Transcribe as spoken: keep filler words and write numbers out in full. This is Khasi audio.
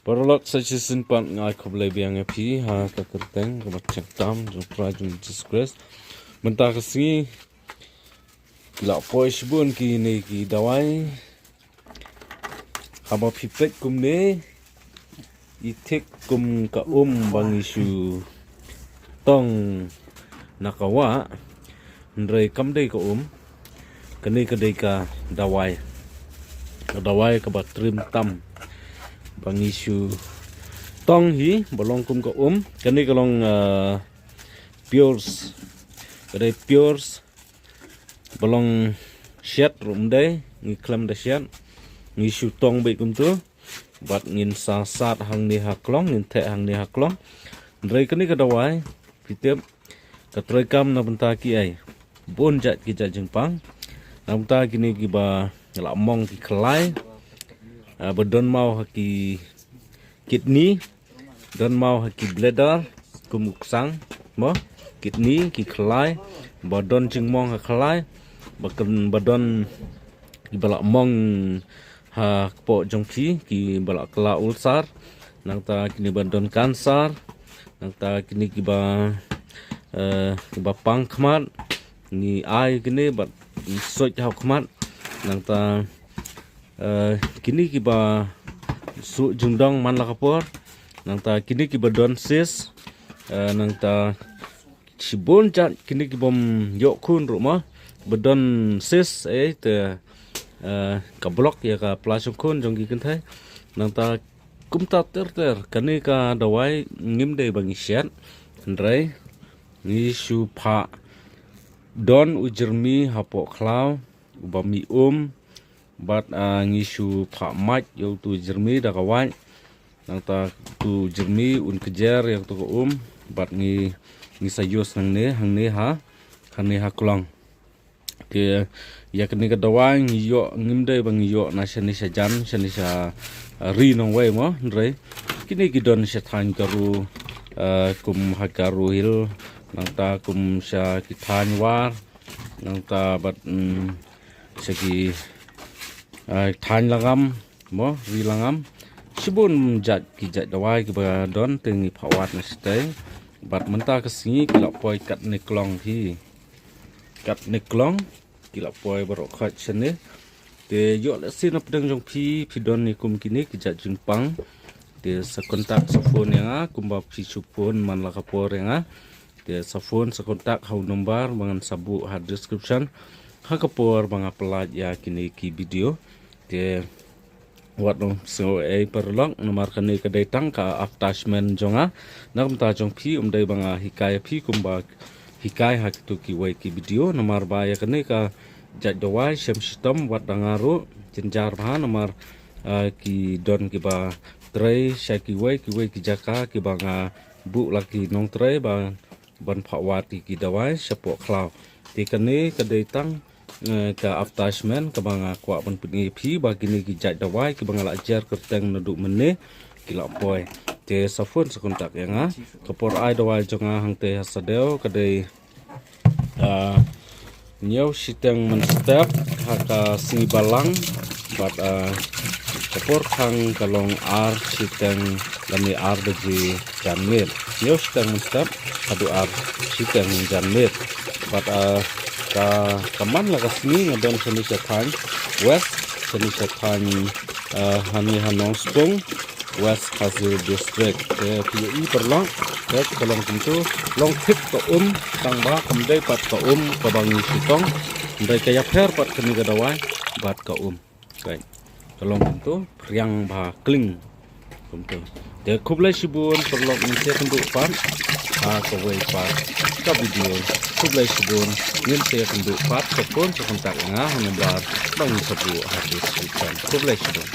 Paralok, sa shisien pat nga ai khublei biang ïa phi ha ka kyrteng kaba thiang tam jong U Trai jong ngi Jisu Khrist. Mynta ka sngi ki la poi shibun kine ki dawai. Haba phi peit kumne, i thik kum ka um ba ngi shu tong na ka wah. Hynrei kam dei ka um. Kane ka dei ka dawai. Ka dawai kaba trim tam ba ngi shu tong hi, ba long kum ka um. Kane ka long, ah, Pures. Ka dei Pures. Ba long shet ruh ym dei, ngi khlem da shet. Ngi shu tong beit kumtu. Bad ngin sa sat hangne ha klong, ngin theh hangne ha klong. Hynrei kane ka dawai, phi tip, ka trei kam na bynta kiei? Bun jait ki jait jingpang. Na bynta kine kiba la mong ki khlai, ah, ba don maw ha ki kidney, don maw ha ki bladder, kum u ksang, mo, kidney, ki khlai, ba don jingmong ha khlai, ba kren, ba don kiba la mong ha kpoh jong phi, kiba la kylla ulcer, nangta kine ba don cancer, nangta kine kiba, eh, kiba pang khmat, ngi ai kine bad ngi suid ha u khmat, nangta, eh, kine kiba suh jingdong man la ka por, nangta kine kiba don cyst, eh, nangta shibun jait kine kibym ïoh khun ruh mo, ba don cyst, eh, te, eh, ka block ïa ka pla shongkhun jong ki kynthei. Nangta kumta ter ter, kane ka dawai ngim dei ba ngi shet, hynrei ngi shu phah don u jyrmi hapoh khlaw uba mih um, bad, ah, ngi shu phah mait ïa utu u jyrmi da ka wait. Nangta utu u jyrmi un kjer ïa utu ka um, bad ngi, ngi sa use nangne, hangne ha, hangne ha klong. Te ïa kane ka dawai ngi ïoh, ngim dei ba ngi ïoh na shane shajan, shane sha, ah, ri nongwei mo, hynrei kine ki don sha thaiñ Garo, ah, kum ha Garo Hill, nangta kum sha ki thaiñ War, nangta bad, mm, sha ki, ah, thaiñ Langam mo, ri Langam. Shibun jait ki jait dawai kiba don te ngi phah wad na shatei. Bad mynta ka sngi ki la poi katne klong hi. Katne klong ki la poi baroh khoit shane. Te ïoh lehse na pdeng jong phi, phi don ne kum kine ki jait jingpang, te sa contact, sa phone ïa nga, kumba phi shu phone man la ka por ïa nga. Te sa phone, sa contact ha u number ba ngan sa buh ha description ha ka por ba nga pyllait ïa kine ki video. Te wat ym sngew ei paralok, namar kane ka dei tang ka advertisement jong nga. Na ka bynta jong phi, ym dei ba nga hikai ïa phi kumba hikai ha kitu kiwei ki video, namar ba ïa kane ka jait dawai shem shitom wat da nga ruh, jynjar bha namar, ah, ki don kiba trei sha kiwei kiwei ki jaka kiba nga buh la ki nongtrei ba ban phah wad ïa ki dawai shapoh khlaw. Te kane ka dei tang, eh, ka advertisement kaba nga kwah ban pyni ïa phi ba kine ki jait dawai kiba nga la jer kyrteng naduh mynne ki la poi. Te sa phone sa contact ïa nga. Ka por ai dawai jong nga hangtei ha Sadew ka dei, ah, hynñiew shiteng mynstep ha ka sngi Balang, bad, ah, ka por khang ka long ar shiteng lane ar baje janmiet. Hynñiew shiteng mynstep haduh ar shiteng janmiet. Bad, ah, ka, ka man la ka sngi nga don shane sha thaiñ West, shane sha thaiñ, ah, hangne ha Nongspung, West Khasi Hills District. Te phi ïohi paralok, te ka long kumtu, long thik ka um, tang ba kam dei pat ka um kaba ngi shu tong, hynrei ka ïapher pat kane ka dawai bad ka um. Right. Ka long kumtu, phriang bha kling. Kumtu. Te khublei shibun paralok, ngin sa ïakynduh pat ha kawei pat ka video. Khublei shibun, ngin sa ïakynduh pat, sa phone sa contact ïa nga ha number ba ngi sa buh ha description. Khublei shibun.